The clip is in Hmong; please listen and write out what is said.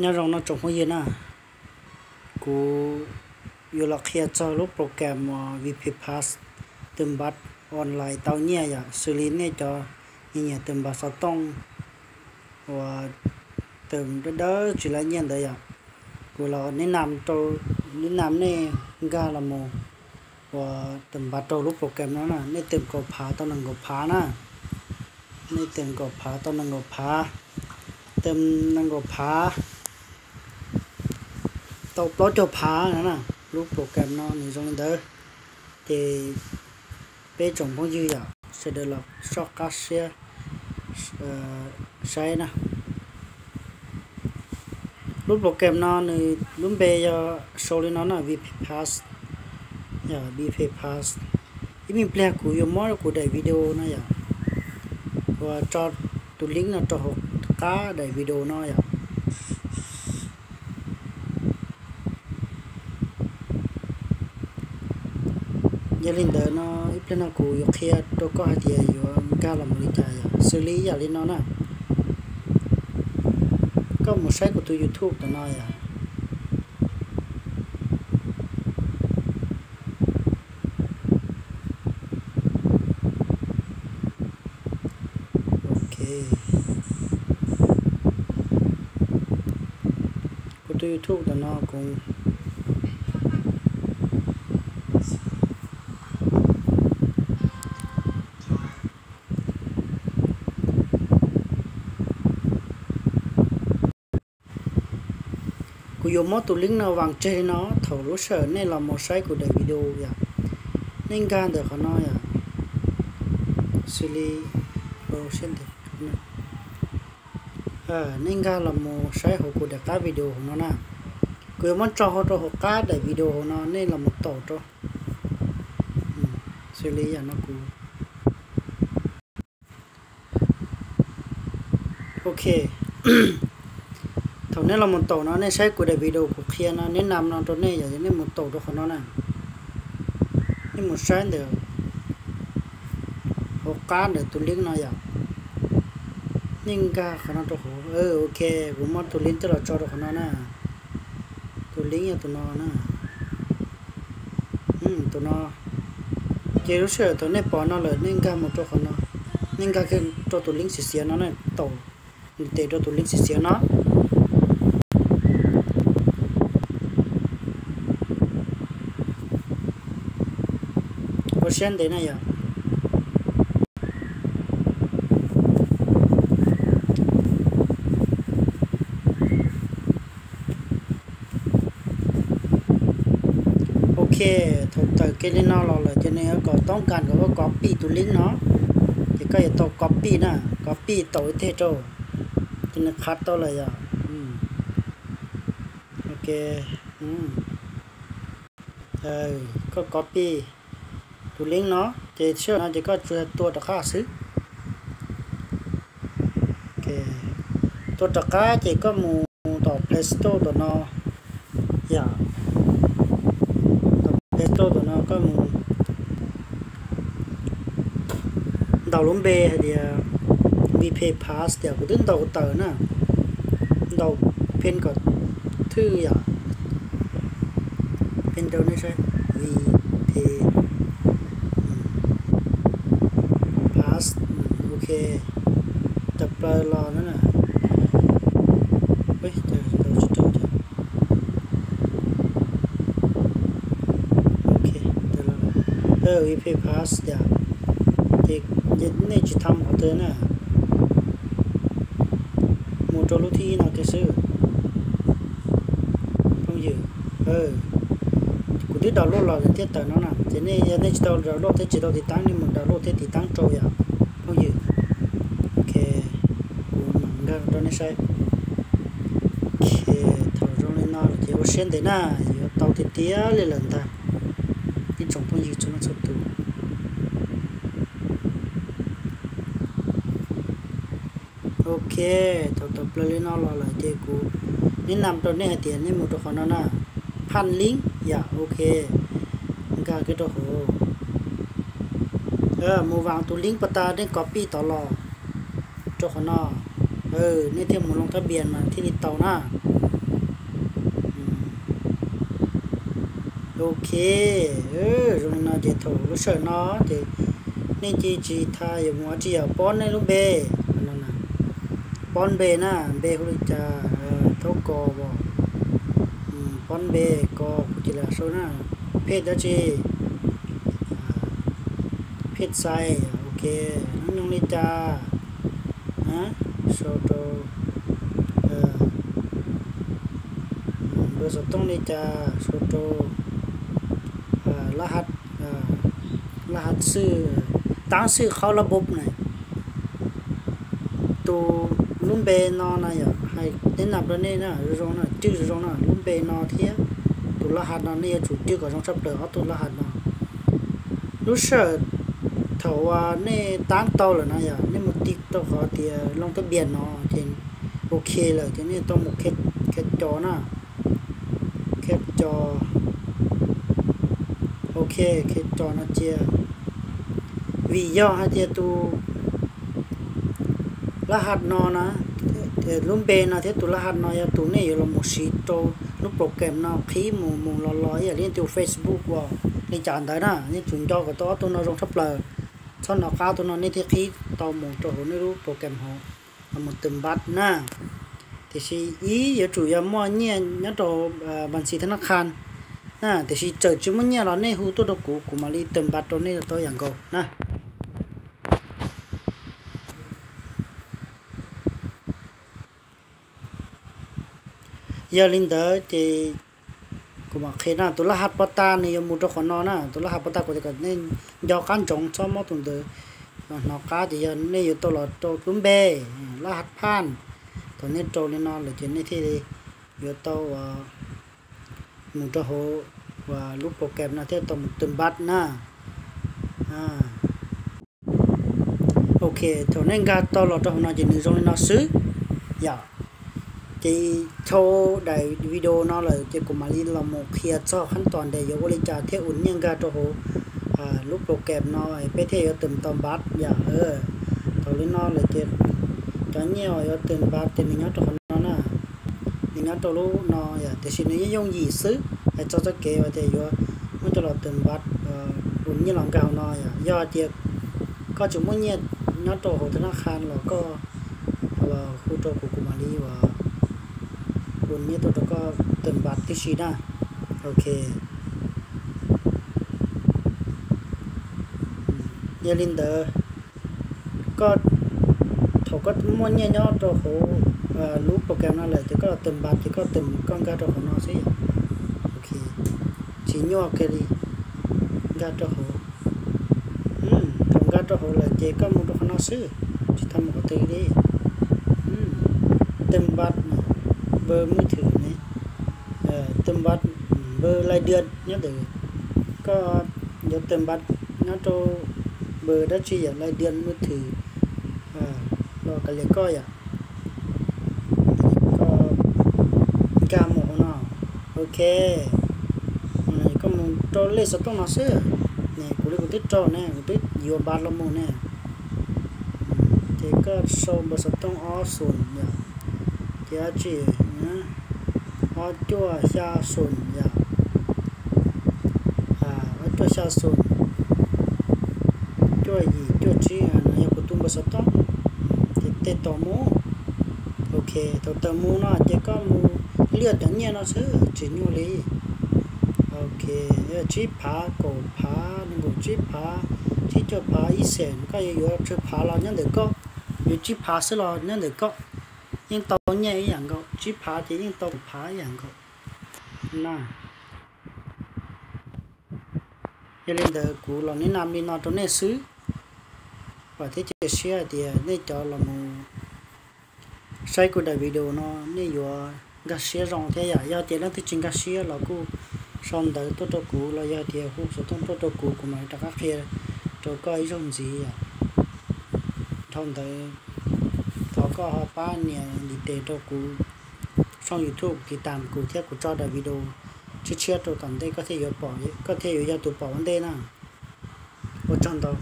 Nyob zoo no tsoom phooj ywg na, kuv yuav los qhia txog lub program uas V P Pass twb npaj online tau nyiaj yom, xws li nej cov nyiam nyiam twb npaj xov tooj uas twb dawb dawb tsis laib nyiaj ntawd yom. Kuv los neb nam rau, neb nam nej nkag los mus uas twb npaj rau lub program no na, nej twb nkaus phav tau nees nkaus phav na. Nej twb nkaus phav tau nees nkaus phav, twb nees nkaus phav tau plaub caug phav no na. Lub program no nws zoo li ntawd, ces peb tsoom phooj ywg yom sawv daws los soj qab siab saib na. Lub program no nws lub npe yog sau li no na, V P Pass, yog V P Pass. Ib me pliag kuv yuav muab kuv daim video no yom, uas tso tus link no rau hauv qab daim video no yom. Yog li ntawd no ib pliag no kuv yuav qhia rau koj hais tias yuav nkag los mus li cas yom, xws li ib yam li no na. Koj mus saib kuv tus YouTube tom no yom. Ok. Kuv tus YouTube tom no kuv Kuv yuav muab tus link no vas tseg li no, thaum lub sij hawm nej los mus saib kuv daim video yom, nej nkag ntawm qhov no yom, xws li, nej nkag los mus saib hauv kuv daim qab video hauv no na. Kuv yuav muab tso hauv rau hauv qab daim video hauv no nej los mus taus rau. Xws li yam no kuv Ok. Thaum nej los mus taus no nej saib kuv daim video kuv qhia no, neb nam no rau nej yom, nej mus taus rau qhov no na. Nej mus saib ntawm hauv qab ntawm tus link no yom. Nej nkag qhov no rau hauv. Ok, kuv muab tus link twb los tso rau qhov no na. Tus link yog tus no na. Tus no. Ces lub sij hawm thaum nej pom no lawm nej nkag mus rau qhov no. Nej nkag kiag rau tus link xiav xiav no na, taus ntes rau tus link xiav xiav no. Ua siab ntev na yom. Ok, thaum tawm kiag li no los lawm ces nws yuav kom toob kas kom koj copy tus link no, ces koj yuav tau copy na, copy tau ib teg rau, ces nws qhav tau lawm yom. Ok, koj copy tus link no, ces sij hawm no ces koj tsuas tua rov qab xwb. Tua rov qab ces koj mus tom Play Store tom no, yom, tom Play Store tom no koj mus ntaus lub npe hais tias VP Pass, tias kuv twb ntaus tawm na, ntaus pheej kom thwj yom, pheej rau nej saib, VP Pass, ok, tawm plaws los na. Ok, VP Pass yom, ces nej tsis tham qhov twg na, mus rau lub thib ib no kiag xwb. Phooj ywg, kuv twb download los lawm thiab tawm no na, ces nej yog nej tsis tau download thiab tsis tau tiv taab nej mus download thiab tiv taab rau yom phooj ywg. Ok, kuv mam nkag rau nej saib. Ok, thaum zoo li no lawm ces ua siab ntev na, yuav tau tiag tiag li lawm ntag ib tsoom phooj ywg txhua leej txhua tus. Ok, thaum tawm plaws li no los lawm ces kuv neb nam rau nej hais tias nej mus rau qhov no na, phaj link yom, ok, nkag kiag rau hauv, mus vam tus link pas tas nej copy tod los rau qhov no, nej thiaj mus loo thab npias mas thiaj li tau na. Ok, zoo li no ces thaum lub sij hawm no ces nej cia tsis tas yuav mus ua tsi yom, pob nej lub npe, pob npe na, npe hu li cas, thaub kos, pob npe, kos kuv cia li sau na, phej dab tsi, phej xais, ok, hnub nyoog li cas, sau rau, npawb xov tooj li cas, sau rau, lab has, lab has xwb, tab xwb qhaub lab npub na. Tus lub npe no na yom, hais teb nab rau nej na, zoo zoo na, cwj zoo zoo na, lub npe no thiab tus lab has no nej yuav tsum cwj kom zoo tshaj plaws ob tug lab has no. Lub sij hawm thaum uas nej tab tau lawm na yom, nej mus tig rau qhov tias loo thab npias no ces ok lawm ces nej tau mus qhia co na, qhia co, ok, qhia co no cia. Vim yog hais tias tus lab has no na, lub npe no thiab tus lab has no yog tus nej yuav los mus siv rau lub program no qhib mus mus los los ib yam li tus Facebook uas li cas ntawd na, nej tsum nco kom tau ob tug no zoo tshaj plaws. Txhob hnov qab tus no nej thiaj qhib tau mus rau hauv nej lub program hauv, los mus tawm npab na. Tiam sis ib yuav tsum yog muaj nyiaj nyob rau npas ntxis thab nab qha na, tiam sis txawm tsis muaj nyiaj los nej hu tuaj rau kuv, kuv mam li tawm npab rau nej tau yam nkaus na. Yog li ntawd ces kuv mam qhia na, tus lab has pov tas nws yuav mus rau qhov no na, tus lab has pov tas kuv tias kom nej nco qab ntsoov txhob muab tus ntawd hnov qab, ces yog nej yuav tau los rau lub npe, lab has phaj, thaum nej rau li no lawm ces nej thiaj li yuav tau mus rau hauv lub program no thiaj tau mus tawm npab na. Ok, thaum nej nkag tau los rau hauv no ces nws zoo li no xwb yom. Ces thau daim video no lawm ces kuv mam li los mus qhia txog qhab tos ntawm yuav ua li cas thiaj ua nyiaj nkag rau hauv lub program no peb thiaj yuav tawm tau npab yom. Thaum li no lawm ces cov nyiaj uas yuav tawm npab ces nws nyob rau qhov no na, nws nyob rau lub no yom, tiam sis nws yeej yooj yim xwb. Hais txog txoj kev uas tias yuav muab coj los tawm npab ua nyiaj los nkag hauv no yom, yog tias koj tsis muaj nyiaj nyob rau hauv thab nab qha los koj hu rau kuv, kuv mam li ua nyiaj tuaj rau koj tawm npab tib si na. Ok, yog li ntawd, koj, thaum koj muaj nyiaj nyob rau hauv lub program no lawm ces koj los tawm npab ces koj tawm koj nkag rau hauv no xwb. Ok, tsis nyuaj kiag li, nkag rau hauv. Thaum nkag rau hauv lawm ces koj mus rau qhov no xwb, tsis tau mus qhov twg li. Tawm npab, npawb mub thwm ne, tawm npab, npawb lais diam nyob ntawd. Koj yuav tawm npab nyob rau npawb dab tsi yom, lais diam mub thwm los kav liam koj yom. Koj nkag mus hauv no, ok, koj mus rau lej xov tooj no xwb. Kuv li kuv twb rau ne, kuv twb yuav npab los mus ne. Ces koj sau npawb xov tooj ob xoom yom, ces dab tsi, ob cuaj xya xoom yom, ob cuaj xya xoom, cuaj yim cuaj tsib, no yog kuv tus npawb xov tooj. Ces tej tos mus, ok, thaum tawm mus no ces koj mus liaj cov nyiaj no xwb tsis nyuaj li. Ok, tsib phav, kaum phav, nees nkaum tsib phav, tsib cuaj phav, ib xees, koj yuav yuav tsawg phav los nyob ntawm koj, yuav tsib phav xwb los nyob ntawm koj, yeej tau nyiaj ib yam nkaus, tsib phav ces yeej tau kaum phav ib yam nkaus na. Yog li ntawd kuv los neb nam li no rau nej xwb, vam thiab cia siab hais tias nej cov los mus saib kuv daim video no nej yuav nkag siab zoo thiab yom. Yog tias leej twg tsis nkag siab los kuj sau ntawv tuaj rau kuv los yog tias hu xov tooj tuaj rau kuv, kuv mam li rov qab qhia rau koj ib zaug ntxiv yom. Dhau ntawd thov koj ho pab nias ntiv tes rau kuv tshooj YouTube tiv tam kuv thiab kuv tso daim video tshiab tshiab rau tom ntej koj thiaj yuav pom, koj thiaj yuav yog tus pom ua ntej na. Ua tsaug ntau.